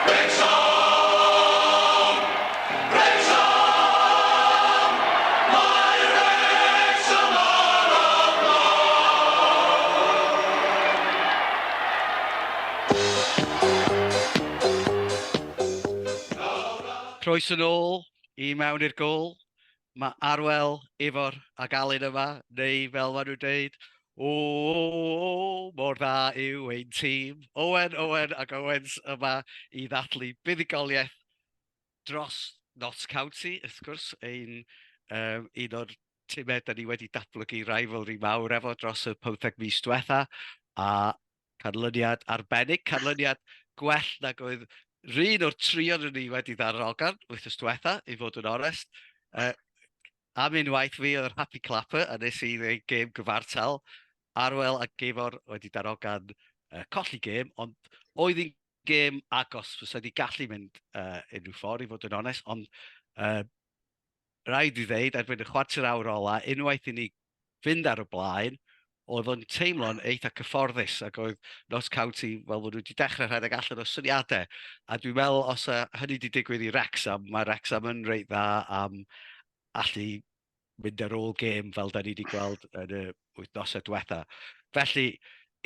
Wrecsam! Wrecsam! Mae Wrecsam ar y blaen! Croeso nôl i Mewn i'r Gôl. Mae Arwel, Ifor ac Alun yma, neu fel maen nhw'n deud, O, o, mor dda yw ein tîm. Owen, Owen ac Owens yma i ddathlu buddugoliaeth dros Notts County, wrth gwrs, ein, um, un o'r timau da ni wedi datblygu rivalry mawr efo dros y 15 mis diwetha, a Canlyniad arbennig, canlyniad gwell nag oedd rhun o'r tri o'n ni wedi ddarogan wythnos diwetha, i fod yn onest. Am unwaith fi oedd yr happy clapper a nes i ddweud gêm gyfartal. Arwel a Gefor wedi darogan colli gêm, ond oedd hi'n gêm agos, fysa wedi gallu mynd unrhyw ffordd i fod yn onest, ond rhaid i ddeud, erbyn y chwarter awr ola, unwaith i ni fynd ar y blaen, oedd o'n teimlo'n eitha cyfforddus ac oedd Notts County fel bod nhw wedi dechrau rhedeg allan o syniadau. A dwi'n meddwl os hynny wedi digwydd i Wrexham, mae Wrexham yn reit dda am allu mynd ar ôl gêm fel da ni wedi gweld yn y wythnosau diwetha. Felly,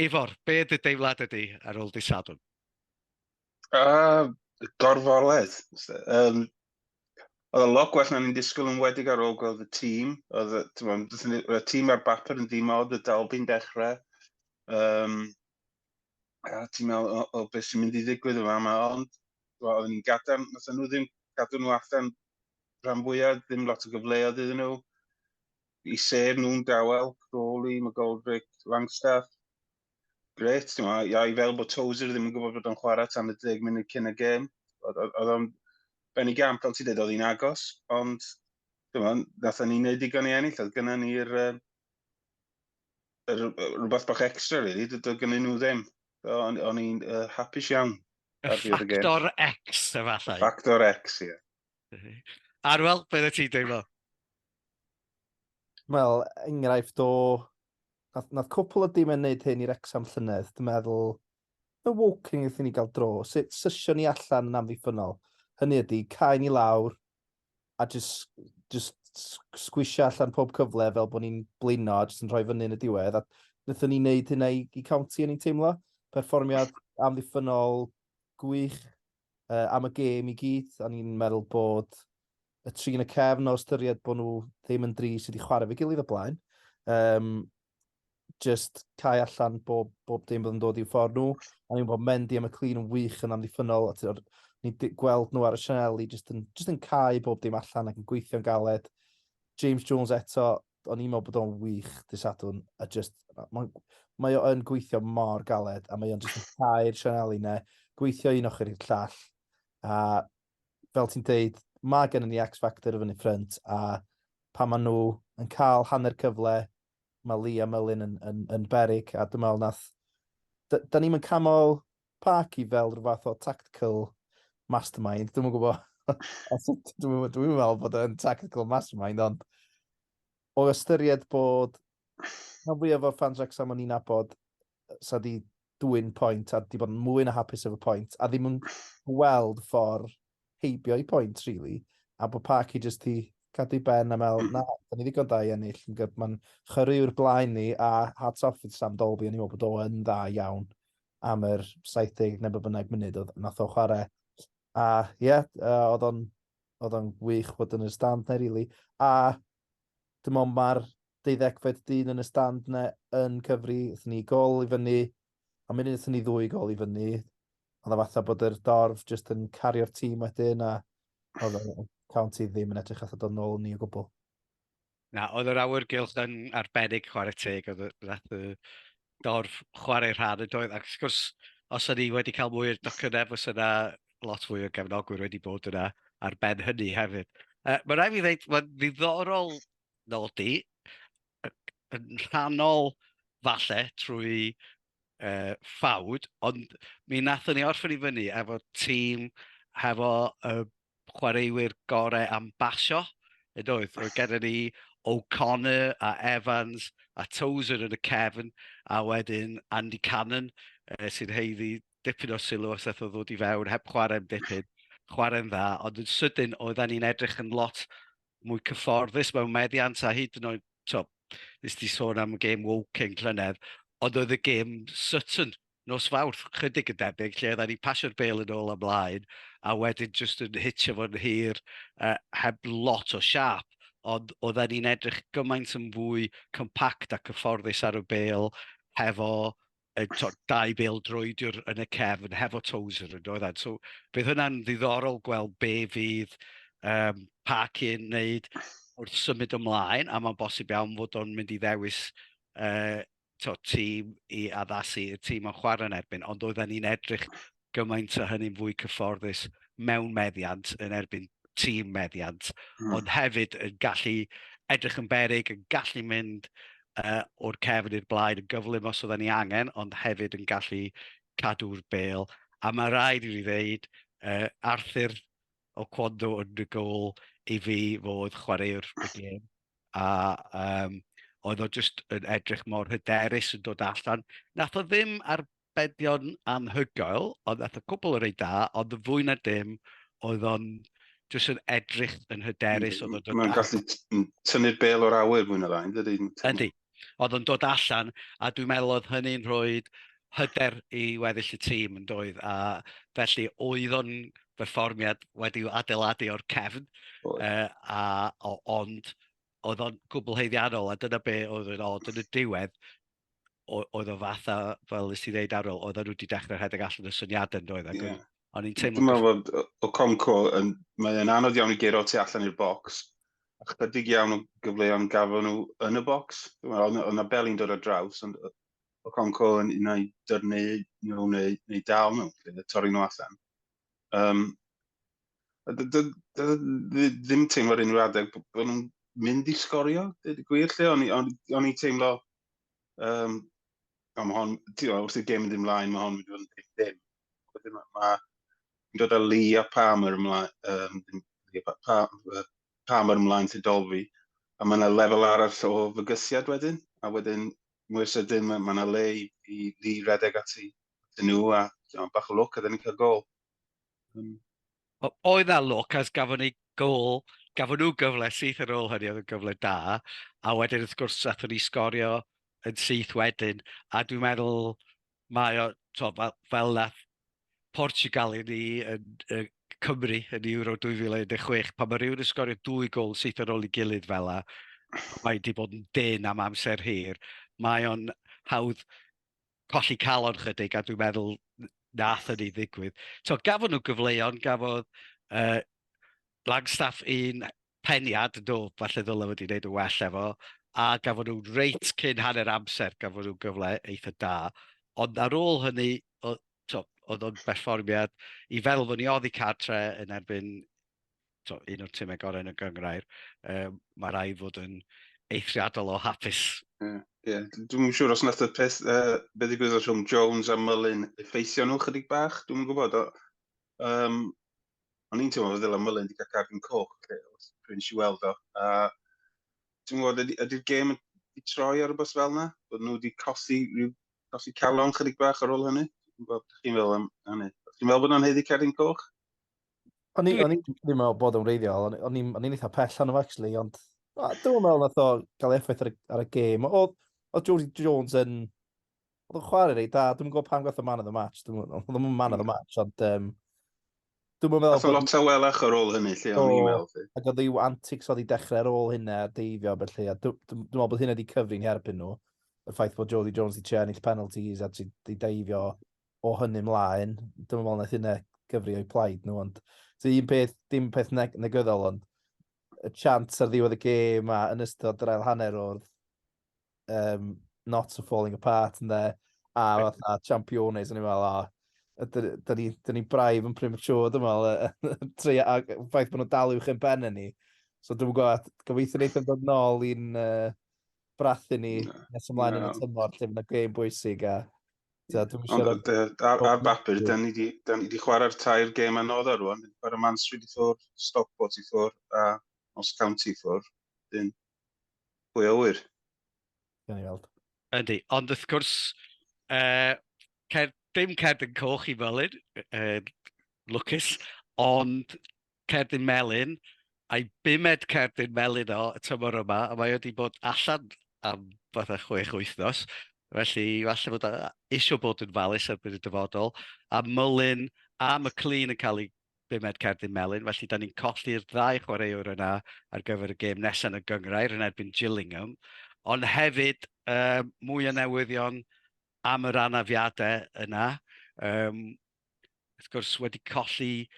Ifor, be dy deimlad ydy ar ôl dydd Sadwrn? Gorfoledd. Oedd o lot gwell na ni'n disgwyl yn wedig ar ôl gweld y tîm. Oedd y, y tîm ar bapur yn ddim od, y Dalby'n dechrau. A ti'n meddwl, o, o, beth sy'n mynd i ddigwydd yma, yma ond oedden ni'n gadarn, nath nhw ddim cadw nhw allan rhan fwyaf, ddim lot o gyfleoedd iddyn nhw. I sef nhw'n dawel, Crawley, McGoldrick, Langstaff. Grêt, ti'n meddwl, ia, i fel bod Tozer ddim yn gwybod bod o'n chwarae tan y 10 munud cyn y gêm. Oedd o'n ben i gamp, fel ti'n dweud, oedd hi'n agos, ond ti'n meddwl, nathon ni wneud digon i ennill, oedd gynnon ni'r yr, rhywbeth bach extra, really, doedd gynnon nhw ddim. So, o'n i'n hapus iawn. Y ffactor X, efallai. Ffactor X, ie. Arwel, beth wyt ti'n deimlo? Wel, enghraifft o Nath, nath cwpl o dimau wneud hyn i Wrecsam llynedd, dwi'n meddwl, y Woking wnaethon ni gael dro, sut sysio ni allan yn amddiffynnol. Hynny ydy, cael ni lawr a just, just sgwisio allan pob cyfle fel bod ni'n blino a just yn rhoi fyny yn y diwedd. A wnaethon ni wneud hynna i, i County yn i'n teimlo. Perfformiad amddiffynnol gwych am y gêm i gyd. O'n i'n meddwl bod y tri yn y cefn o ystyried bod nhw ddim yn dri sydd wedi chwarae fe gilydd o blaen. Just cael allan bob, bob dim bod yn dod i'w ffordd nhw. O'n i'n bod Mendy a McLean yn wych yn amddiffynnol. A ni'n gweld nhw ar y sianeli just yn, just yn cael bob dim allan ac yn gweithio'n galed. James Jones eto, o'n i'n meddwl bod o'n wych dydd Sadwrn, a just, mae, mae o yn gweithio mor galed, a mae o'n just yn cau'r sianeli ne, gweithio un ochr i'r llall, a fel ti'n deud, mae gennym ni X Factor fyny ffrynt, a pan maen nhw yn cael hanner cyfle, mae Lee a Mullin yn, yn, yn berig, a dwi'n meddwl nath... Da, da ni'n camol Parky fel rhyw fath o tactical mastermind, dwi'n gwybod, dwi'n dwi meddwl bod o'n tactical mastermind, ond o ystyried bod rhan fwyaf o'r fans Wrexham o'n i'n nabod sa di dwyn pwynt a di bod yn mwy na hapus efo pwynt a ddim yn gweld ffordd heibio i pwynt, really, a bod Parky jyst i cadw i ben a meddwl, na, da ni ddigon da i ennill, mae'n chyrru'r blaen ni, a hats off i Sam Dolby, o'n i'n meddwl bod o yn dda iawn am yr 70 neu be bynnag munud oedd nath o chwarae. A ie, yeah, oedd o'n oedd o'n wych fod yn y stand na, really. A dim ond mae'r deuddegfed dyn yn y stand na yn cyfri, wrth ni gol i fyny, a munud wrth ni ddwy gol i fyny, oedd o fatha bod yr dorf jyst yn cario'r tîm wedyn, a oedd y County ddim yn edrych fatha dod nôl ni o gwbl. Na, oedd yr awyrgylch yn arbennig chwarae teg, oedd nath y dorf chwarae rhan yn doedd, ac wrth gwrs, os o'n i wedi cael mwy o'r docynnau, fysa yna lot fwy o gefnogwyr wedi bod yna ar ben hynny hefyd. Mae rhaid fi ddeud, mae'n ddiddorol nodi, yn rhannol falle trwy ffawd, ond mi nathon ni orffen i fyny efo tîm hefo y chwaraewyr gorau am basio, yn doedd? Oedd gennym ni O'Connor a Evans a Tozer yn y cefn, a wedyn Andy Cannon, sy'n haeddu dipyn o sylw os nath o ddod i fewn heb chwarae am dipyn, chwarae'n dda, ond yn sydyn oedden ni'n edrych yn lot mwy cyfforddus mewn meddiant a hyd yn oed, to, nes ti sôn am y gêm Woking llynedd, ond oedd y gêm Sutton nos Fawrth chydig yn debyg, lle oedden ni'n pasio'r bêl yn ôl ymlaen, a wedyn jyst yn hitio fo'n hir heb lot o siâp, ond oedden ni'n edrych gymaint yn fwy compact a cyfforddus ar y bêl hefo to, dau bêl droediwr yn y cefn hefo Tozer yn doedden. So bydd hynna'n ddiddorol gweld be fydd Parky yn wneud wrth symud ymlaen, a mae'n bosib iawn fod o'n mynd i ddewis to, tîm i addasu y tîm o'n chwarae yn erbyn, ond oedden ni'n edrych gymaint o hynny'n fwy cyfforddus mewn meddiant yn erbyn tîm meddiant, ond hefyd yn gallu edrych yn beryg, yn gallu mynd o'r cefn i'r blaen yn gyflym os oedden ni angen, ond hefyd yn gallu cadw'r bêl. A mae rhaid i fi ddeud, Arthur Oquando yn y gôl i fi fod chwaraewr y gêm. A oedd o jyst yn edrych mor hyderus yn dod allan. Nath o ddim arbedion anhygoel, ond nath o cwbl o rei da, ond yn fwy na dim, oedd o'n jyst yn edrych yn hyderus. Oedd o'n dod Mae'n gallu tynnu'r bêl o'r awyr mwy na lai, yn dydi? Yndi. Oedd o'n dod allan, a dwi'n meddwl oedd hynny'n rhoi hyder i weddill y tîm yn doedd, a felly oedd o'n berfformiad wedi'w adeiladu o'r cefn, ond oedd o'n gwbl haeddiannol, a dyna be oedd yn od yn y diwedd, oedd o fatha, fel nes ti ddeud Arwel, oedden nhw wedi dechrau rhedeg allan o syniadau yn doedd, ac o'n i'n teimlo... Dwi'n meddwl bod Okonkwo, mae e'n anodd iawn i guro tu allan i'r bocs, a chydig iawn o gyfleoedd gafon nhw yn y bocs. Dwi'n meddwl, oedd 'na beli'n dod ar draws, ond Okonkwo yn un o'i dyrnu nhw neu dal nhw, neu torri nhw allan. Ddim teimlo ar unrhyw adeg bod nhw'n mynd i sgorio, dweud y gwir lle, o'n i'n teimlo, o, ma' hon, ti'n gwbod, wrth i'r gêm mynd ymlaen, mae hon mynd i fod yn ddim ddim. Wedyn ma' yn dod â Lee a Palmer ymlaen, ddim Lee a Palmer ymlaen sy'n dolfi, a mae yna lefel arall o fygythiad wedyn, a wedyn mwy sydyn mae yna le i Lee redeg ati atyn nhw, a bach o lwc, a dyn ni'n cael gôl. Oedd na lwc, as gafon ni gôl, gafon nhw gyfle syth ar ôl hynny, oedd yn gyfle da, a wedyn wrth gwrs athon ni sgorio yn syth wedyn, a dwi'n meddwl mae o, to, fel nath Portugal i ni yn Cymru yn Euro 2016, pan mae rhywun yn sgorio 2 gôl syth ar ôl ei gilydd fel 'na, mae wedi bod yn dynn am amser hir, mae o'n hawdd colli calon chydig, a dwi'n meddwl nath hynny ddigwydd. So, gafon nhw gyfleon, gafodd Langstaff un peniad, do, falle ddyle wedi wneud yn well efo, a gafon nhw reit cyn hanner amser, gafon nhw gyfle eitha da. Ond ar ôl hynny, oedd o'n berfformiad i feddwl fod ni oddi cartre yn erbyn un o'r timau gorau yn y gynghrair, mae rhaid fod yn eithriadol o hapus. Ie, yeah, Dwi'm yn siŵr os nath y peth, be ddigwyddodd rhwng Jones a Mullin effeithio nhw chydig bach, dwi'm yn gwybod. O'n i'n teimlo fel ddyle Mullin wedi cael cardyn coch, lle, wrth pryd nes i weld o. A dwi'n gwybod, ydy'r gêm wedi troi ar rhywbeth fel yna? Bod nhw wedi colli calon chydig bach ar ôl hynny? Dwi'n gwybod, beth chi'n feddwl am hynny? Chi'n meddwl bod nhw'n haeddu cardyn coch? O'n i ddim yn meddwl bod o'n wreiddiol, o'n i'n eitha pell arno fo, actually, ond dwi'n meddwl nath o gael effaith ar y gêm. Oedd Josie Jones yn... Oedd o'n chwarae reit da, dwi'n gwybod pam gath o man of the match, oedd o'n man of the match, ond dwi'n meddwl... Nath o lot o welach ar ôl hynny, lle o'n i'n meddwl. Ac oedd i'w antics oedd i dechrau ar ôl hynna, a deifio, felly, a dwi'n meddwl bod hynna wedi cyfri'n herbyn nhw, y ffaith bod Josie Jones wedi trio ennill penalties a wedi deifio o hynny ymlaen. Dwi'n meddwl nath hynna gyfri o'i plaid nhw, ond so un peth, dim peth negyddol, ond y chant ar ddiwedd y gêm a yn ystod yr ail hanner oedd not so falling apart yn dde, a fatha championes, o'n i'n meddwl, o, dyn ni braidd yn premature, dwi'n meddwl, a ffaith bod nhw'n dal uwch ein ben ni. So dwi'n gwybod, gobeithio wneith o'n dod nôl i'n brathu ni nes ymlaen yn y tymor, lle fydd yna gêm bwysig a dwi'm Ond, siŵr ar bapur, da ni di chwarae'r tair gêm anodd ar rwan. Chwarae Mansfield i ffwrdd, Stockport i ffwrdd a Notts County i ffwrdd. Dyn, pwy a wyr? Gawn ni weld. Yndi, ond wrth gwrs, Dim cerdyn coch i Mullin, lwcus, ond cerdyn melyn, a'i bumed cerdyn melyn o y tymor yma, a mae wedi bod allan am fatha 6 wythnos, felly falle bod eisiau bod yn falus erbyn y dyfodol, a Mullin a McLean yn cael ei bumed cerdyn melyn, felly da ni'n colli'r ddau chwaraewr yna ar gyfer y gêm nesaf yn y gynghrair yn erbyn Gillingham, ond hefyd mwy o newyddion am yr anafiadau yna. Wrth gwrs wedi colli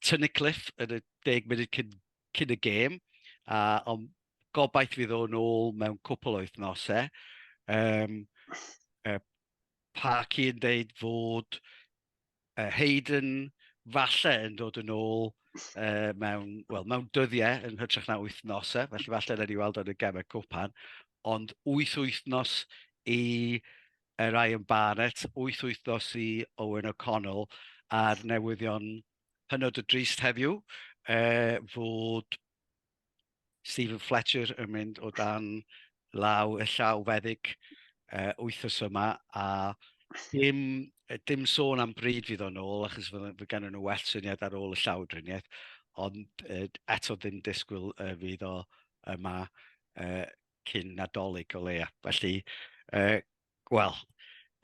Tunnicliffe yn y 10 munud cyn y gêm, ond gobaith fydd o'n ôl mewn cwpl o wythnosau. Parky yn deud fod Hayden falle yn dod yn ôl mewn, well, mewn dyddiau yn hytrach na wythnosau, felly falle na ni weld o'n y gemau cwpan, ond 8 wythnos i Ryan Barnett, 8 wythnos i Owen O'Connell, a'r newyddion hynod o drist heddiw fod Stephen Fletcher yn mynd o dan law y llawfeddyg wythnos yma, a dim sôn am bryd fydd o'n ôl, achos fydd gen nhw well syniad ar ôl y llawdriniaeth, ond eto ddim disgwyl fydd o yma cyn Nadolig o leia. Felly, wel,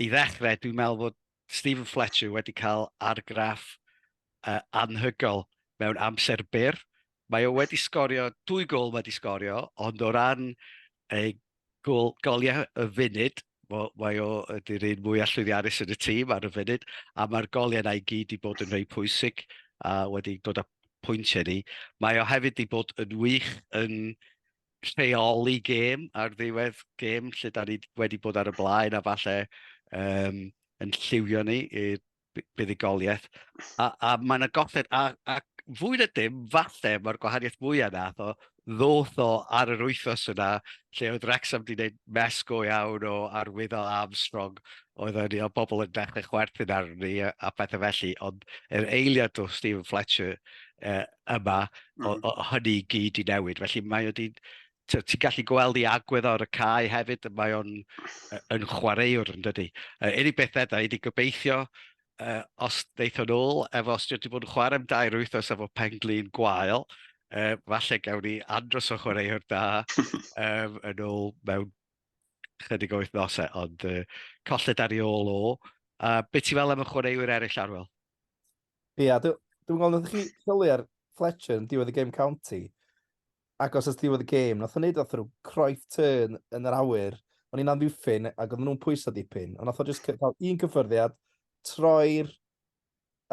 i ddechrau, dwi'n meddwl bod Stephen Fletcher wedi cael argraff anhygoel mewn amser byr. Mae o wedi sgorio, dwy gol wedi sgorio, ond o ran ei goliau y funud, mae o ydy'r un mwyaf llwyddiannus yn y tîm ar y funud, a mae'r goliau yna i gyd wedi bod yn rhai pwysig a wedi dod â pwyntiau ni. Mae o hefyd wedi bod yn wych yn rheoli gêm ar ddiwedd gêm lle da ni wedi bod ar y blaen a falle yn lliwio ni i'r buddugoliaeth. A mae yna golled, a fwy na dim, falle mae'r gwahaniaeth mwyaf nath o, ddoth o ar yr wythnos yna, lle oedd Wrexham wedi gwneud mess go iawn o arwyddo Armstrong, oedd o'n o bobl yn dechrau chwerthin arni ni a pethau felly, ond yr eiliad o Stephen Fletcher yma, o hynny i gyd i newid. Felly mae o di, ti'n gallu gweld i agwedd ar y cae hefyd, mae o'n yn chwaraewr yn dydy. Unig beth edda, i ni gobeithio, os ddeith o'n ôl, efo os wedi bod yn chwarae am 2 wythnos efo penglin gwael, falle gawn ni andros o chwaraewr da yn ôl mewn chydig o wythnosau, ond colled ar ei ôl o. Be ti'n fel am y chwaraewyr eraill, Arwel? Ia, dwi'n dwi gweld nath chi sylwi ar Fletcher yn diwedd y game County, ac os diwedd y gêm, nath o'n neud oedd rhyw Cruyff turn yn yr awyr, o'n i'n amddiffyn ac oedden nhw'n pwyso dipyn, ond nath o just cael un cyffyrddiad, troi'r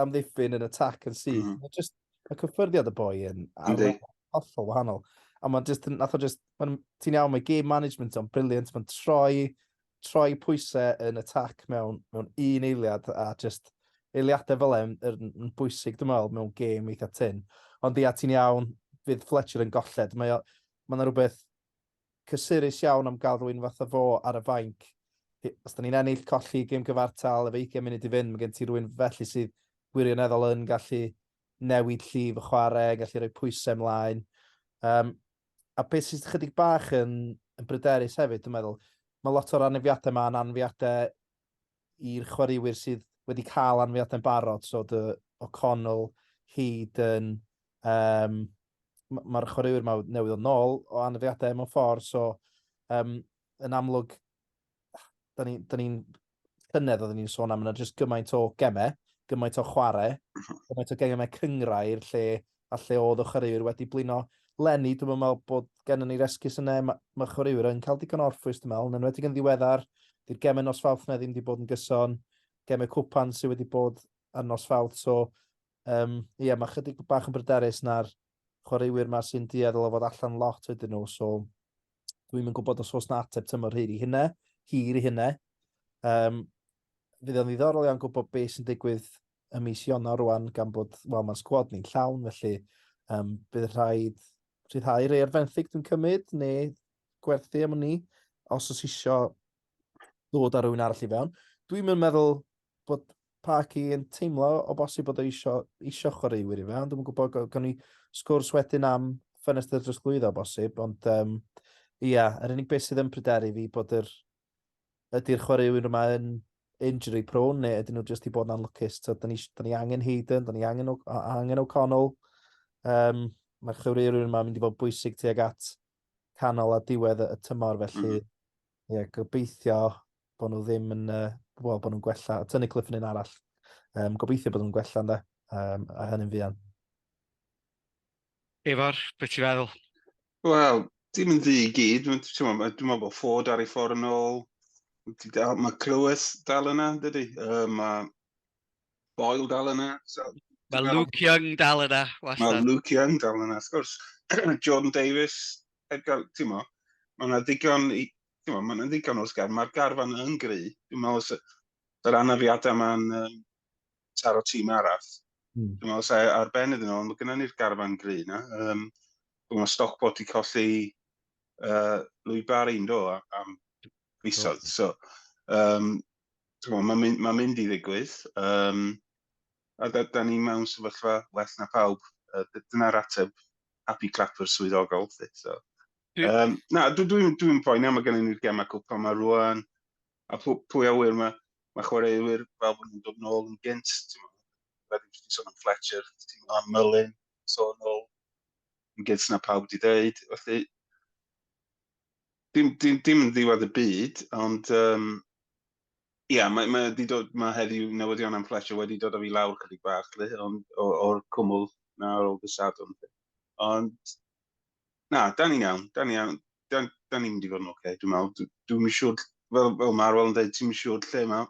amddiffyn yn attack yn syth. Just, mae cyffyrddiad y boi yn hollol wahanol. A mae'n just, nath o just, ti'n iawn, mae game management o'n brilliant, mae'n troi pwysau yn attack mewn un eiliad a just eiliadau fel yn bwysig, dwi'n meddwl, mewn gêm eitha tyn. Ond ia, ti'n iawn, fydd Fletcher yn golled. Mae yna rhywbeth cysurus iawn am gael rhywun fatha fo ar y fainc. Os da ni'n ennill, colli gêm gyfartal, efo 20 munud i fynd, mae gen ti rhywun felly sydd wirioneddol yn gallu newid llif y chwarae, gallu rhoi pwysau ymlaen. A beth sydd chydig bach yn bryderus hefyd, dwi'n meddwl, mae lot o'r anafiadau yma yn anafiadau i'r chwaraewyr sydd wedi cael anafiadau'n barod, so dy O'Connell, Hayden, mae'r chwaraewyr yma newydd o nôl o anafiadau mewn ffordd, so yn amlwg, da ni'n ni llynedd oedden ni'n sôn am yna jyst gymaint o gemau, gymaint o chwarae, gymaint o gemau cynghrair a lle oedd y chwaraewyr wedi blino. Leni, dwi'n meddwl bod gennym ni'r esgus yna, mae chwaraewyr yn cael digon o orffwys, dwi'n meddwl, yn enwedig yn ddiweddar, di'r gemau nos Fawrth na ddim wedi bod yn gyson, gemau cwpan sydd wedi bod ar nos Fawrth, so ie, mae chydig bach yn bryderus na'r chwaraewyr yma sy'n dueddol o fod allan lot wedyn nhw, so dwi'n yn gwybod os oes na ateb tymor hir i hynna, hir i hynna. Fydd o'n ddiddorol iawn gwybod beth sy'n digwydd ym mis Ionawr rwan, gan bod, wel, mae'r sgwad ni'n llawn, felly bydd rhaid rhyddhau rei ar fenthyg dwi'n cymryd, neu gwerthu am ni, os oes isio ddod ar rywun arall i fewn. Dwi'n mynd meddwl bod Parky yn teimlo o bosib bod o isio chwaraewyr i fewn. Dwi'n gwybod, gawn ni sgwrs wedyn am ffenestr drosglwyddo o bosib, ond ia, yr unig beth sydd yn pryderu fi bod ydy'r chwaraewyr yma yn injury prone neu ydyn nhw jyst i bod yn anlwcus. So, da ni, da ni angen Hayden, da ni angen, angen O'Connell. Um, Mae'r chwaraewyr yma mynd i fod bwysig tuag at canol a diwedd y tymor, felly mm. yeah, gobeithio bod nhw ddim yn, uh, well, bod nhw'n gwella. Tynnu Cliff yn un arall. Um, gobeithio bod nhw'n gwella, ynddo, um, a hynny'n fuan. Ifor, beth ti'n feddwl? Wel, dim yn ddu i gyd. Dwi'n meddwl bod Ford ar ei ffordd yn ôl. Mae Clywes dal yna, dydy? Uh, mae Boyle dal yna. So, mae Luke Young dal yna, wastad. Mae Luke Young dal yna, wrth gwrs. Jordan Davis, Edgar, ti'n mo, mae yna ddigon, ti'n mo, mae yna ddigon o'r sgar. Mae'r garfan yn gry. Dwi'n meddwl, yr anafiadau ma'n um, taro tîm arall. Dwi'n meddwl sa ar ben iddyn nhw, ond mae gennym ni'r garfan gry na. Um, dwi'n meddwl Stockport i colli uh, Louis Barry yn do am fisoedd. So, um, mae'n mynd, ma mynd i ddigwydd. Um, a da, da ni mewn sefyllfa well na pawb. Uh, dyna'r ateb happy clapper swyddogol. So, um, na, dwi'n dwi, dwi, dwi poeni, mae gennym ni'r gemau cwpan yma rwan. A pwy a wyr, mae, mae chwaraewyr fel bod nhw'n dod nôl yn gynt. Wedyn ti'n sôn am Fletcher, ti'n sôn am Mullin, sôn nôl yn gynt na pawb wedi dweud. Felly, dim, dim, dim yn ddiwedd y byd, ond um, ia, mae, mae, di dod, mae heddiw newyddion am Fletcher wedi dod â fi lawr chydig bach, le, ond, o'r cwmwl na ar ôl dysadwn. Ond, na, da ni'n iawn, da ni'n iawn, da, da ni'n mynd i fod yn oce, okay, dwi'n meddwl. Dwi'n dwi siŵr, fel, fel Marwell yn dweud, ti'n siŵr lle mae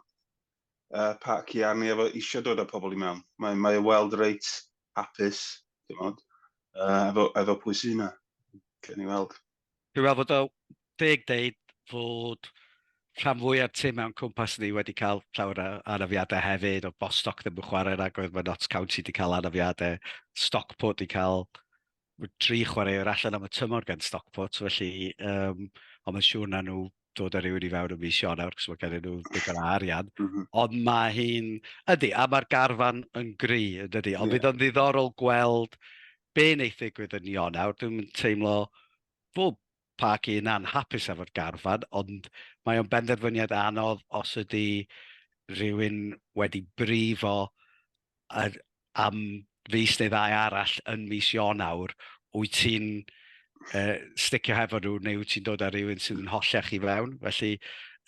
uh, Parky arni efo eisiau dod â pobl i mewn. Mae, mae weld reit hapus, dwi'n meddwl, uh, efo, efo pwy sy'n yna. Cawn ni weld. Dwi'n meddwl bod o deg deud fod rhan fwyaf tîm mewn cwmpas ni wedi cael llawer o anafiadau hefyd, o Bostock ddim yn chwarae rhag oedd mae Notts County wedi cael anafiadau, Stockport wedi cael tri chwaraewr allan am y tymor gan Stockport, felly, um, ond mae'n siŵr na nhw dod â rhywun i fewn ym mis Ionawr, cos mae gen nhw digon o arian. Ond mae hi'n... Ydy, a mae'r garfan yn gry, yn dydy. Ond yeah. fydd o'n ddiddorol gweld be wneith ddigwydd yn Ionawr. Dwi'n teimlo bob Parky yn anhapus efo'r garfan, ond mae o'n benderfyniad anodd os ydy rhywun wedi brifo ar, am fis neu ddau arall yn mis Ionawr, wyt ti'n uh, sticio hefo nhw neu wyt ti'n dod â rhywun sydd yn hollach i fewn. Felly,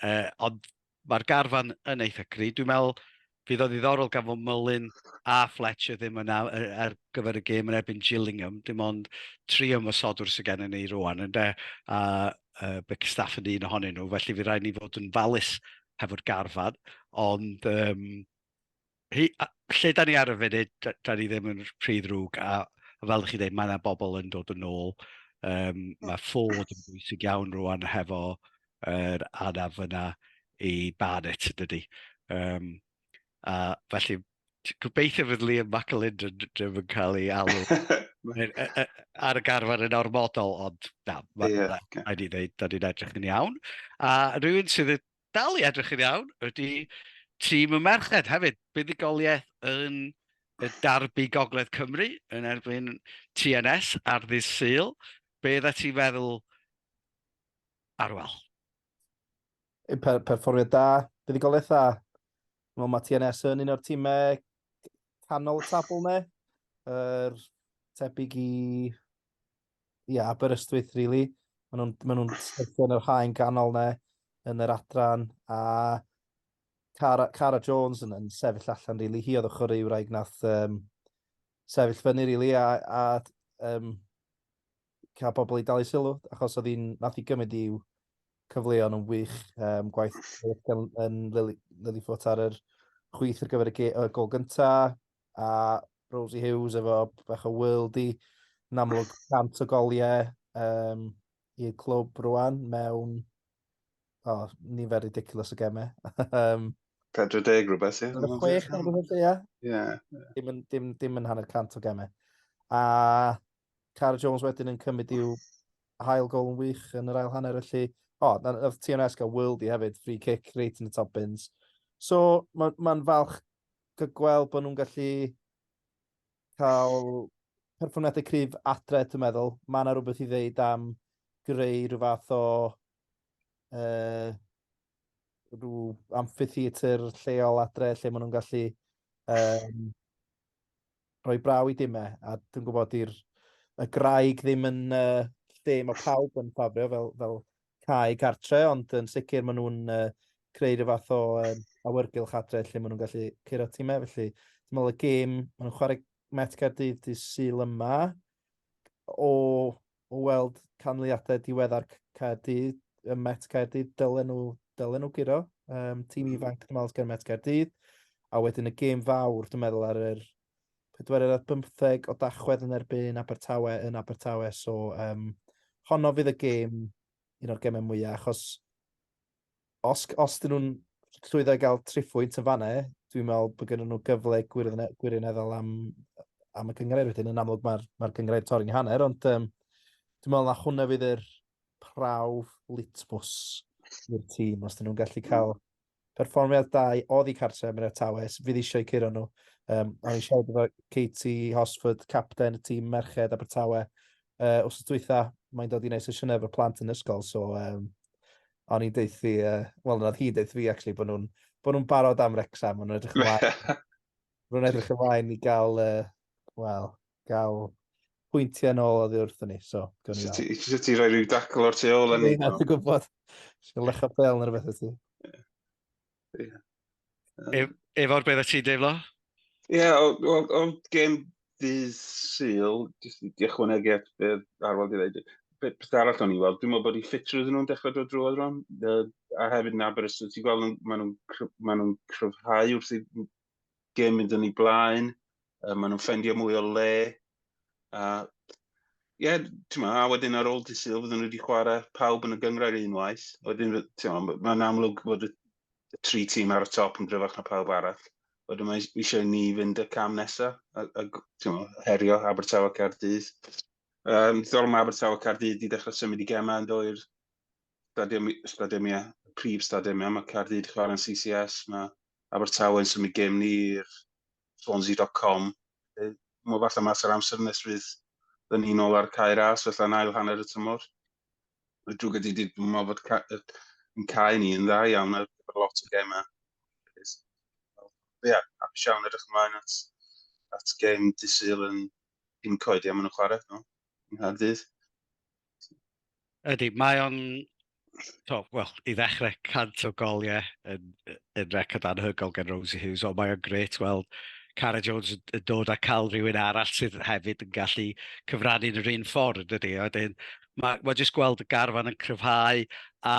uh, ond mae'r garfan yn eitha cry. Dwi'n meddwl fydd o ddiddorol gan fod Mullin a Fletcher ddim yna ar gyfer y gêm yn erbyn Gillingham. Dim ond tri ymosodwr sydd gennym ni rwan, ynde? A uh, Bickerstaff yn un ohonyn nhw, felly fydd rhaid ni fod yn falus hefo'r garfan. Ond um, hi, a, lle da ni ar y funud, da, da ni ddim yn rhy ddrwg, a, a fel ydych chi'n dweud, mae yna bobl yn dod yn ôl. Um, mae Ford yn bwysig iawn rwan hefo yr anaf yna i Barnett, dydy. Um, a felly, gobeithio fydd Liam McAlinden ddim yn cael ei alw ar y garfan yn ormodol, ond na, yeah, okay. rhaid i ddeud, da ni'n edrych yn iawn. A rhywun sydd dal i edrych yn iawn ydy tîm y merched hefyd. Buddugoliaeth yn y Derby Gogledd Cymru yn erbyn TNS ar ddydd Sul. Be dda ti'n feddwl, Arwel? Per perfformiad da, buddugoliaeth dda. Wel, mae TNS yn un o'r tîmau canol y tabl ne. Er, tebyg i ia, Aberystwyth, really. Maen nhw'n ma nhw syrthio yn yr haen ganol ne, yn yr adran, a Cara, Cara Jones yn, yn sefyll allan, really. Hi oedd y chwaraewraig nath um, sefyll fyny, really, a, a um, cael bobl i dalu sylw, achos oedd hi'n, nath hi gymryd i'w cyfleon yn wych, um, gwaith yn, yn Lily, Lilyfoot ar yr chwith ar gyfer y, ge, y gol gynta, a Rosie Hughes efo bach o worldie, yn amlwg 100 o goliau um, i'r clwb rwan mewn oh, nifer ridiculous o gemau. um, 40 rhywbeth, ie. Chwech neu rhywbeth, ie. Ie. Dim, yn, dim, dim yn hanner cant o gemau. A Cara Jones wedyn yn cymryd i'w hail gol yn wych yn yr ail hanner, felly... O, oh, nath TNS gael worldie hefyd, free kick, reit yn y top bins. So, mae'n ma falch gweld bod nhw'n gallu cael perfformiadau cryf adre, dwi'n meddwl. Mae yna rhywbeth i ddeud am greu rhyw fath o uh, rhyw amphitheatr lleol adre lle maen nhw'n gallu rhoi braw i dimau, a dwi'n gwybod i'r y graig ddim yn lle mae pawb yn ffafrio fel cae cartre, ond yn sicr maen nhw'n creu rhyw fath o awyrgylch adre lle maen nhw'n gallu curo timau, felly dwi'n meddwl y gêm, maen nhw'n chwarae Met Caerdydd dydd Sul yma, o weld canlyniadau diweddar Caerdydd, y Met Caerdydd, dylen nhw guro. Tîm ifanc, dwi'n meddwl, gen Met Caerdydd. A wedyn y gêm fawr, dwi'n meddwl, ar yr 24 o Dachwedd yn erbyn Abertawe yn Abertawe. So, honno fydd y gêm, un o'r gemau mwyaf, achos os dyn nhw'n llwyddo i gael triphwynt yn fanne, dwi'n meddwl bod gen nhw gyfle gwirioneddol am y gynghrair wedyn. Yn amlwg mae'r gynghrair torri'n hanner, ond dwi'n meddwl na hwnna fydd yr prawf litmus i'r tîm, os dyn nhw'n gallu cael perfformiad da oddi cartre am yr Abertawe, fydd eisiau curo nhw. O'n i'n siarad efo Katie Hosford, capten y tîm merched Abertawe, wrth dwytha, mae'n dod i wneud sesiynau efo'r plant yn ysgol, so o'n i'n deuthu, wel, nath hi'n deuthu fi, actually, bod nhw'n barod am Wrexham, maen nhw'n edrych ymlaen. Maen nhw'n edrych ymlaen i gael, wel, gael pwyntiau nôl oddi wrthyn ni, so gawn ni weld. Sut ti rhoi rhyw dacl o'r tu ôl yn ni? Ie, dwi'n gwybod. Eisiau lecha bel neu rhywbeth i ti. Ie. Efo'r beth ti'n deimlo? Ie, o gêm ddydd Sul, jyst i ychwanegu at beth Arwel di dweud, peth arall o'n i weld, dwi'n meddwl bod i ffitrwydd nhw'n dechrau dod drwodd rwan, a hefyd yn Aberystwyth, ti'n gweld maen nhw'n ma nhw cryfhau wrth i gêm mynd yn ei blaen, maen nhw'n ffendio mwy o le, a ie, yeah, ti'n meddwl, a wedyn ar ôl dydd Sul, fydden nhw wedi chwarae pawb yn y gynghrair unwaith, wedyn, ti'n meddwl, mae'n amlwg bod y tri tîm ar y top yn gryfach na pawb arall. Wedyn mae eisiau ni fynd y cam nesaf a ti'n meddwl, herio Abertawe Caerdydd. Diddorol mae Abertawe Caerdydd wedi dechrau symud i gemau yn dod i'r stadiwmiau, prif stadiwmiau. Mae Caerdydd chwarae'n CCS, mae Abertawe yn symud gêm ni i'r Swansea.com. Mae falle mas o'r amser nes fydd ni'n ôl ar Cae Ras, felly yn ail hanner y tymor. Mae drwg ydy, dwi'n meddwl bod yn cae ni yn dda iawn ar gyfer lot o gemau. Ie, yeah, hapus iawn edrych ymlaen at gêm dydd Sul yn un coed, maen nhw'n chwarae, no? Yng Nghaerdydd. Ydy, mae o'n, wel, i ddechrau 100 o goliau yn record anhygoel gen Rosie Hughes, ond mae o'n grêt weld Cara Jones yn dod a cael rhywun arall sydd hefyd yn gallu cyfrannu yn yr un ffordd, dydy. A wedyn, mae jyst gweld y garfan yn cryfhau, a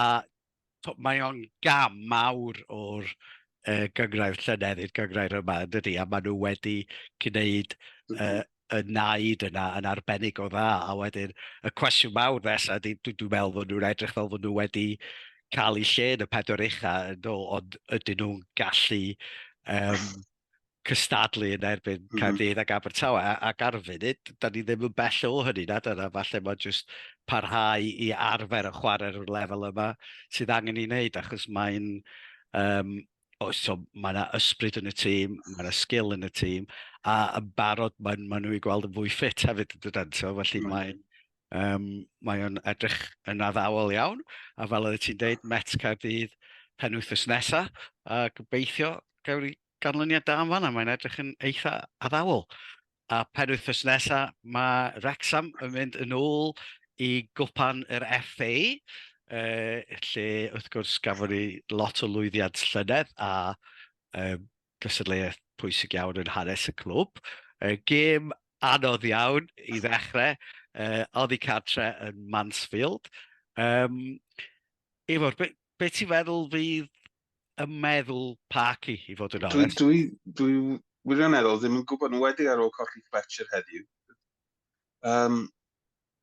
mae o'n gam mawr o'r gynghrair llynedd i'r gynghrair yma, dydy, a maen nhw wedi gwneud y naid yna yn arbennig o dda, a wedyn y cwestiwn mawr nesaf ydy, dwi'n meddwl fod nhw'n edrych fel fod nhw wedi cael eu lle yn y pedwar ucha, yn do, ond ydyn nhw'n gallu cystadlu yn erbyn Caerdydd ac Abertawe, ac ar y funud, da ni ddim yn bell o hynny, na dyna, falle mae jyst parhau i arfer y chwarae'r lefel yma sydd angen i wneud, achos mae'n, so mae yna ysbryd yn y tîm, mae yna sgil yn y tîm, a yn barod mae nhw i gweld yn fwy ffit hefyd, yn dydyn, so felly mae o'n edrych yn addawol iawn, a fel oeddet ti'n deud, Met Caerdydd penwythnos nesa, a gobeithio gawn ni ganlyniad da yn fan'na, mae'n edrych yn eitha addawol. A penwythnos nesa, mae Wrexham yn mynd yn ôl i gwpan yr FA, lle wrth gwrs gafon ni lot o lwyddiant llynedd a gystadleuaeth pwysig iawn yn hanes y clwb. Gêm anodd iawn i ddechrau, oddi cartre yn Mansfield. Ifor, be ti'n feddwl fydd y meddwl Parky, i fod yn onest? Dwi wirioneddol ddim yn gwybod, yn wedi ar ôl colli Fletcher heddiw.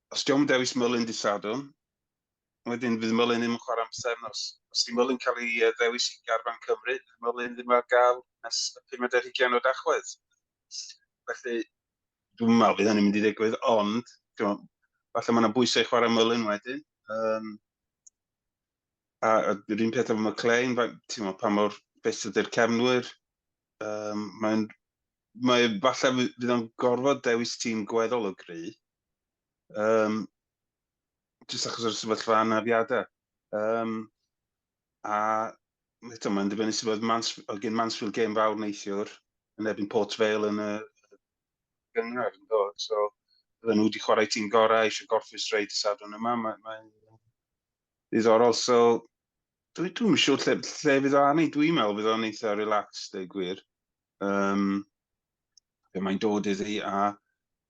Os dio'm dewis Mullin dydd Sadwrn, wedyn fydd Mullin ddim yn chwarae am pythefnos. Os di Mullin cael ei ddewis i garfan Cymru, fydd Mullin ddim ar gael nes y 25 o Dachwedd. Felly, dwi'n meddwl fydd hynny'n mynd i ddigwydd, ond falle mae yna bwysau i chwarae Mullin wedyn. A yr un peth efo McLean, ti'n meddwl pa mor ffit ydy'r cefnwyr. Mae falle fydd o'n gorfod dewis tîm gweddol o gry. Jyst achos o'r sefyllfa anafiadau. A Eto, mae'n dibynnu sut oedd Mans, oedd gen Mansfield gêm fawr neithiwr yn erbyn Port Vale yn y gynghrair yn dod. So, bydden nhw wedi chwarae tîm gorau, eisiau gorffwys reit y Sadwrn yma. Mae'n mae ddiddorol. So, dwi'n dwi siŵr lle, lle fydd o arni. Dwi'n meddwl fydd o'n eitha relaxed, dweud gwir. Um, be mae'n dod iddi a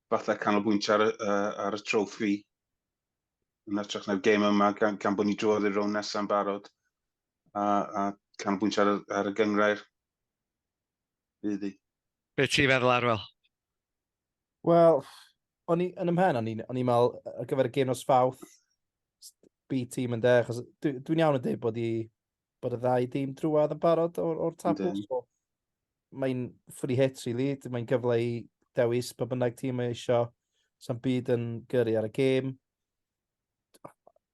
falle canolbwyntio ar, uh, ar y troffi yn hytrach na'r gêm yma gan, gan bod ni drwodd i'r rownd nesaf yn barod a, a canolbwyntio ar, ar y gynghrair fydd hi. Be ti'n feddwl, Arwel? Wel, o'n i, yn ymhen, o'n i'n meddwl ar gyfer y gêm nos Fawrth, B-team yn de, achos dwi'n dwi iawn yn dweud bod, i, bod y ddau dîm drwad yn barod o'r, or tabl. So, mae'n free hit, really. Mae'n gyfle i dewis pa bynnag tîm mae eisiau. Sa'n byd yn gyrru ar y gêm.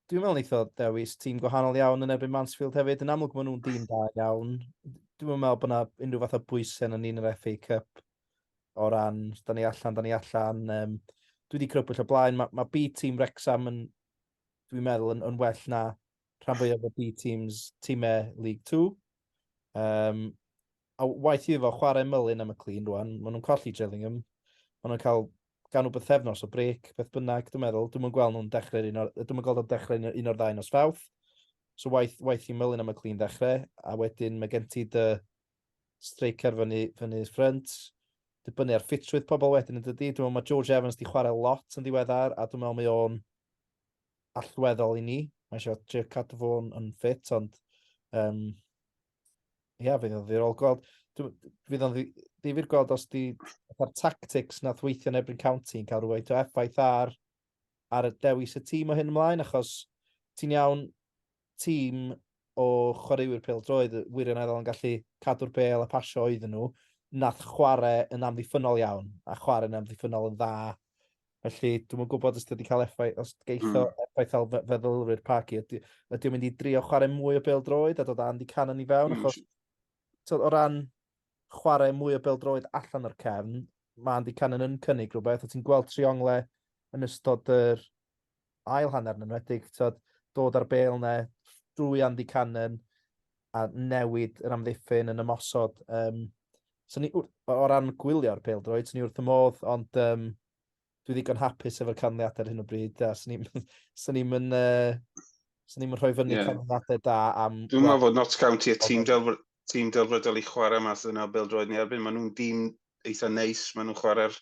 Dwi'n meddwl wnaeth o ddewis tîm gwahanol iawn yn erbyn Mansfield hefyd. Yn amlwg maen nhw'n dîm da iawn. Dwi'n meddwl bod yna unrhyw fath o bwysau yn ni'n yr FA Cup o ran, da ni allan, da ni allan. Um, dwi wedi crybwyll o blaen, mae, mae B-team Wrexham yn, dwi'n meddwl, yn, yn well na rhan fwyaf o B-teams tîmau League 2. Um, a waith iddo fo chwarae Mullin am y clean rwan, maen nhw'n colli Gillingham, maen nhw'n cael gan nhw bythefnos o brec, beth bynnag, dwi'n meddwl. Dwi'n mwyn gweld nhw'n dechrau un o'r, dwi'n gweld nhw'n dechrau un, un o'r ddau nos Fawrth. So waith, waith i Mullin am y clean ddechrau, a wedyn mae gen ti dy streicer fyny, fyny ffrynt. Dibynnu ar ffitrwydd pobl wedyn yn dydy. Dwi'n meddwl mae George Evans di chwarae lot yn ddiweddar, a dwi'n meddwl mae o'n allweddol i ni. Mae eisiau trio cadw fo'n yn ffit, ond um, ia, fydd o'n ddiddorol gweld. Fydd o'n ddifyr gweld os di fatha'r tactics nath weithio yn erbyn County yn cael rhywfaint o effaith ar, ar y dewis y tîm o hyn ymlaen, achos ti'n iawn, tîm o chwaraewyr pêl-droed wirioneddol yn gallu cadw'r bêl a pasio oedden nhw, nath chwarae yn amddiffynnol iawn, a chwarae yn amddiffynnol yn dda. Felly, dwi'm yn gwybod os wedi cael effaith, os geith o mm. effaith fel feddylwyr Parky, ydy, ydy o'n mynd i drio chwarae mwy o bêl-droed a dod Andy Cannon i fewn, mm. achos so, o ran chwarae mwy o bêl-droed allan o'r cefn, mae Andy Cannon yn cynnig rhywbeth, a ti'n gweld triongle yn ystod yr ail hanner yn enwedig, tyd, dod ar bêl ne drwy Andy Cannon a newid yr amddiffyn yn ymosod. Um, so ni, o ran gwylio'r pêl droed, so ni wrth y modd, ond um, dwi ddigon hapus efo'r canlyniadau ar hyn o bryd, a swn i'n ni'n uh, swn i'n rhoi fyny yeah. canlyniadau da am... Dwi'n meddwl fod Notts County y tîm, delfr, tîm delfrydol i chwarae mas yna o bêl-droed ni erbyn. Maen nhw'n dîm eitha neis, maen nhw'n chwarae'r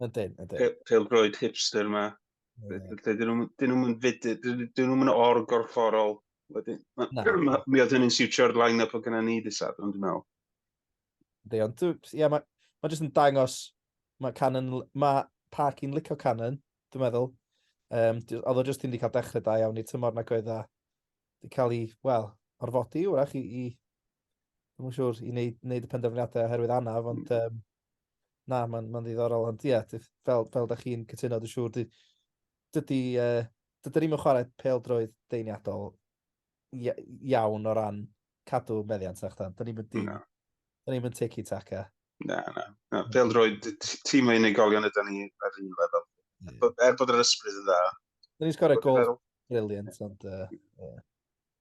Ydyn, ydyn. Pêl-droed hipster yma. Yeah. Dyn nhw'n fyd, dyn nhw'n or-gorfforol. Wedyn, mi oedd hynny'n siwtio'r line-up o gyda ni dy Sadwrn, dwi'n meddwl. Yndi, ond ie, mae ma jyst yn dangos, mae Cannon, mae Parky'n licio Cannon, dwi'n meddwl. Um, oedd o jyst ddim wedi cael dechrau da iawn i'r tymor nag oedd a wedi cael ei, wel, orfodi wrach i, i dwi'n siŵr, i wneud, wneud y penderfyniadau oherwydd anaf, ond um, na, mae'n ma ddiddorol, ond ie, fel, fel da chi'n cytuno, dwi'n siŵr, dydy, dydy, uh, dydy ni'n chwarae pêl-droed deiniadol iawn o ran cadw meddiant na chdan. Da ni'n mynd dim, da ni'n mynd tiki-taka. Na, na. na. Pêl droed, tîm o unigolion ydy ni ar un lefel. Yeah. Er bod yr ysbryd yn dda. Da ni'n sgorio gol brilliant, ond... Uh, yeah.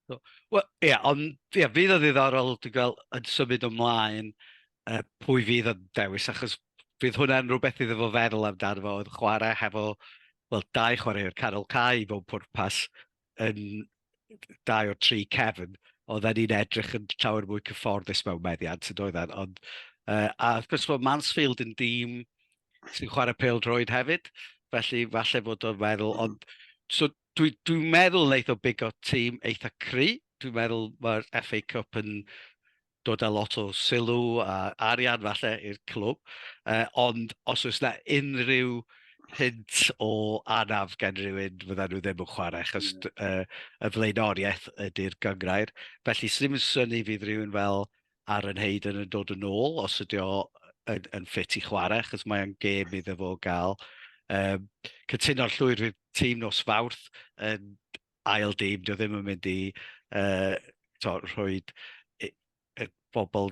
So, Wel, ie, yeah, ond ie, yeah, fydd o ddiddorol, dwi'n gweld, yn symud ymlaen uh, pwy fydd yn dewis, achos fydd hwnna'n rhywbeth iddo fo feddwl amdano fo, oedd chwarae hefo, wel, dau chwaraewr canol cae i bob pwrpas yn dau o'r tri cefn, oedden ni'n edrych yn llawer mwy cyfforddus mewn meddiant yn doedden, ond uh, a wrth gwrs mae Mansfield yn dîm sy'n chwarae pêl-droed hefyd, felly falle fod o'n meddwl, mm. ond so dwi'n dwi meddwl wneith o bigo tîm eitha cry, dwi'n meddwl mae'r FA Cup yn dod â lot o sylw a arian falle i'r clwb, uh, ond os oes na unrhyw hint o anaf gen rhywun, fyddan nhw ddim yn chwarae, achos mm. uh, y flaenoriaeth ydy'r gyngrair. Felly, sydd ddim yn syni fydd rhywun fel Aaron Hayden yn dod yn ôl, os ydy o yn, yn ffit i chwarae, achos mae'n gêm iddo fo gael. Um, cytuno'r llwyr fydd tîm nos Fawrth yn ail dîm, dio ddim yn mynd i uh, to, rhoi y bobl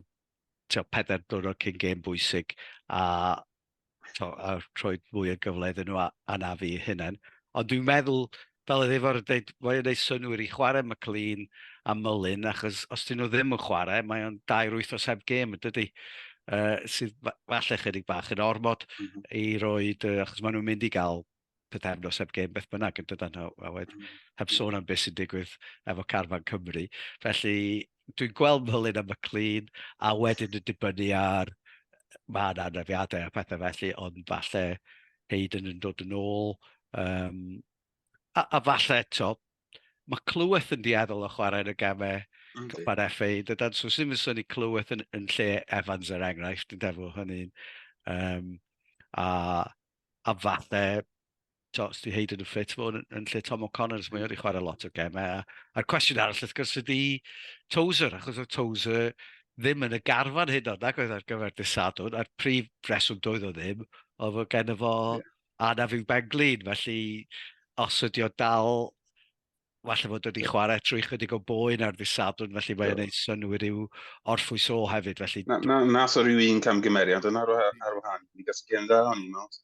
to, pedair diwrnod cyn gêm bwysig a, to, a rhoi mwy o gyfle iddyn nhw anafu eu hunain. Ond dwi'n meddwl, fel oedd Ifor yn dweud, mae'n gwneud synnwyr i chwarae McLean a Mullin, achos os dyn nhw ddim yn chwarae, mae o'n dair wythnos heb gêm, yn dydy? Sydd falle chydig bach yn ormod i roed, achos maen nhw'n mynd i gael pythefnos heb gêm beth bynnag yn dydan, a wed, heb sôn am beth sy'n digwydd efo Carfan Cymru. Felly dwi'n gweld Mullin a McLean, a wedyn yn dibynnu ar, mae yna anafiadau a pethau felly, ond falle Hayden yn dod yn ôl. A falle eto, mae Clyweth yn dueddol o chwarae yn y gemau Cwpan FA, dydan, so sy'n mynd syni Clyweth yn lle Evans er enghraifft, yn defo hynny'n. A falle, to, os di Hayden yn ffit, fod yn lle Tom O'Connor, mae wedi chwarae lot o gemau. A'r cwestiwn arall, wrth gwrs, ydy Tozer, achos oedd Tozer ddim yn y garfan hyd yn oed, nag oedd ar gyfer dydd Sadwrn, a'r prif reswm doedd o ddim, oedd fod gen fo anaf i'w ben-glin, felly os ydy o dal, falle fod wedi chwarae trwy chydig o boen ar ddydd Sadwrn, felly mae'n gwneud synnwyr i'w orffwys o hefyd. Felly... Na, na, nath o ryw un camgymeriad yn ar wahân, i gael gêm dda o'n i'n meddwl.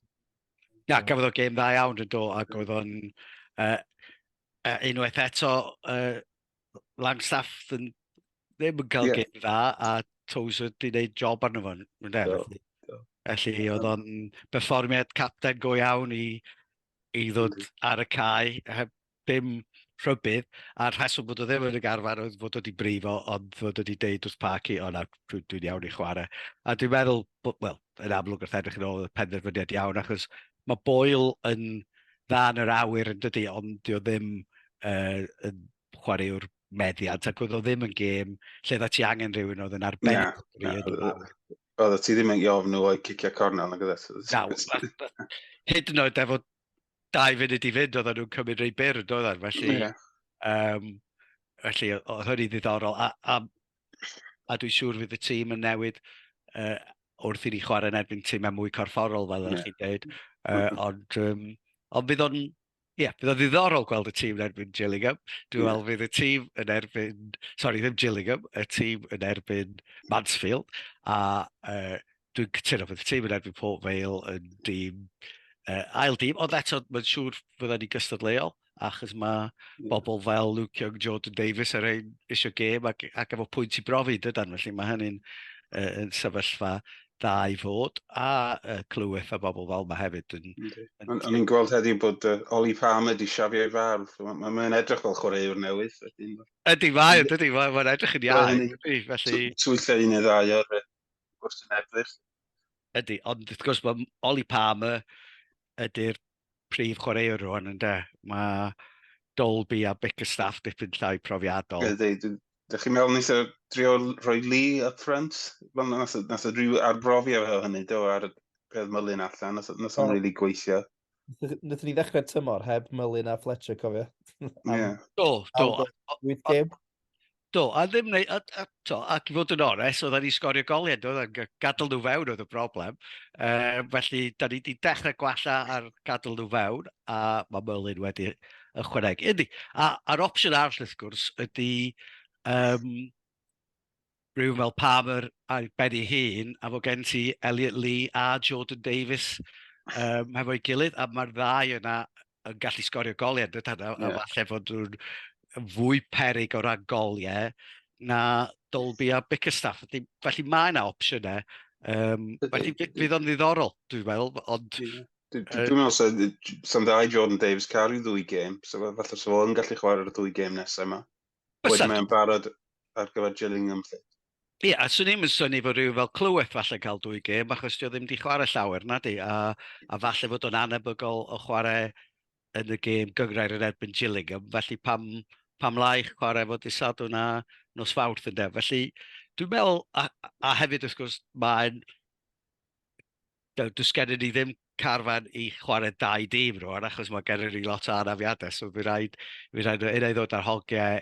Na, gafodd o gêm dda iawn yn do, ac oedd o'n unwaith eto, Langstaff yn, ddim yn cael gêm dda, a Tozer wedi gwneud job arno fo. Felly, felly oedd o'n berfformiad capten go iawn i ddod ar y cae heb dim rhybudd, a'r rheswm bod o ddim yn y garfan oedd fod o wedi brifo, ond fod o wedi deud wrth Parky, o na, dwi'n iawn i chwarae. A dwi'n meddwl, wel, yn amlwg wrth edrych yn ôl, oedd y penderfyniad iawn, achos mae Boyle yn dda yn yr awyr yn dydy, ond dio ddim yn chwaraewr meddiant, ac oedd o ddim yn gêm lle dda ti angen rhywun oedd yn arbennig. Na, oedd ti ddim yn ofn nhw o'i cicio cornel, nag oedd? Na, hyd yn oed efo 2 funud i fynd, oedden nhw'n cymryd rei byr, yn doedden, felly, felly oedd hynny ddiddorol, a dwi'n siŵr fydd y tîm yn newid wrth i ni chwarae yn erbyn tîmau mwy corfforol, fel ydych chi'n dweud, ond fydd o'n, ie, fydd o'n ddiddorol gweld y tîm yn erbyn Gillingham. Dwi'n meddwl fydd y tîm yn erbyn, sori, ddim Gillingham, y tîm yn erbyn Mansfield, a dwi'n cytuno fydd y tîm yn erbyn Port Vale yn dîm, ail dîm, ond eto mae'n siŵr fydden ni gystadleuol, achos mae bobl fel Luke Young, Jordan Davies ar ein eisiau gêm ac efo pwynt i brofi, dydan, felly mae hynny'n yn sefyllfa dda i fod, a Clyweth a bobl fel yma hefyd. O'n i'n gweld heddiw bod Ollie Palmer di siafio ei farf, mae'n edrych fel chwaraewr newydd. Ydy, mae, ydy, mae'n edrych yn iau, ydy, felly... Twyllo un neu ddau o'r gwrthwynebwyr. Ydy, ond wrth gwrs mae Ollie Palmer ydy'r prif chwaraewr rwan, ynde? Mae Dolby a Bickerstaff dipyn llai profiadol. Ydy, dych chi'n meddwl wnaeth o drio rhoi Lee up front? Wel, nath o rhyw arbrofi efo hynny, do, ar peth Mullin allan, nath o'n really gweithio. Wnaethon ni ddechrau tymor heb Mullin a Fletcher, cofio? Ie. Do, do. Wyth gêm. Do, a ddim neu, a, to, ac i fod yn onest, oedden ni sgorio goliau, doedden, gadael nhw fewn oedd y broblem. Felly, da ni wedi dechrau gwella ar gadael nhw fewn, a mae Merlin wedi ychwanegu. Ydy, a'r opsiwn arall, wrth gwrs, ydy rhywun fel Palmer ar ben ei hun, a fod gen ti Elliot Lee a Jordan Davies hefo'i gilydd, a mae'r ddau yna yn gallu sgorio goliau, dydan, a falle fod nhw'n fwy peryg o ran goliau na Dolby a Bickerstaff. Felly mae yna opsiynau. Felly fydd o'n ddiddorol, dwi'n meddwl, ond... Dwi'n meddwl sa'n dda i Jordan Davies cael rhyw ddwy gêm, so falle sa fo'n gallu chwarae'r ddwy gêm nesaf yma. Wedyn mae'n barod ar gyfer Gillingham. Ie, a swn i'm yn synnu fod rhywun fel Clyweth falle cael dwy gêm, achos dio ddim wedi chwarae llawer, na di, a falle fod o'n anebygol o chwarae yn y gêm gynghrair yn erbyn Gillingham, felly pam lai chwarae fod dydd Sadwrn a nos Fawrth ynde. Felly dwi'n meddwl, a hefyd wrth gwrs, mae'n does gennym ni ddim carfan i chwarae dau dîm rwan, achos mae gennym ni lot o anafiadau, so fydd rhaid, fydd rhaid unai ddod ar hogiau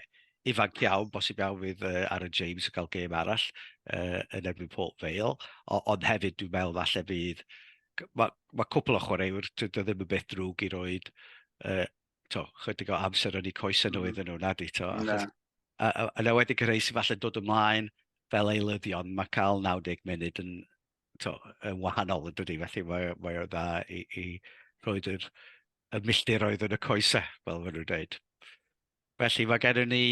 ifanc iawn, bosib iawn fydd Aaron James yn cael gêm arall yn erbyn Port Vale, ond hefyd dwi'n meddwl falle fydd, mae cwpl o chwaraewyr, dydy o ddim yn beth drwg i roed to, chydig o amser yn eu coesau nhw iddyn nhw, nadi, to, achos, a enwedig y rhai sy'n falle dod ymlaen fel eilyddion, mae cael 90 munud yn, to, yn wahanol yn dydy, felly mae o dda i rhoid yr y milltiroedd yn y coesau, fel maen nhw'n dweud. Felly mae gennym ni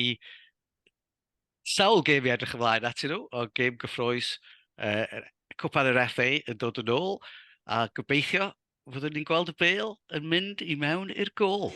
sawl gêm i edrych ymlaen atyn nhw, o gêm gyffrous, Cwpan yr FA yn dod yn ôl, a gobeithio fyddwn ni'n gweld y bêl yn mynd i mewn i'r gôl.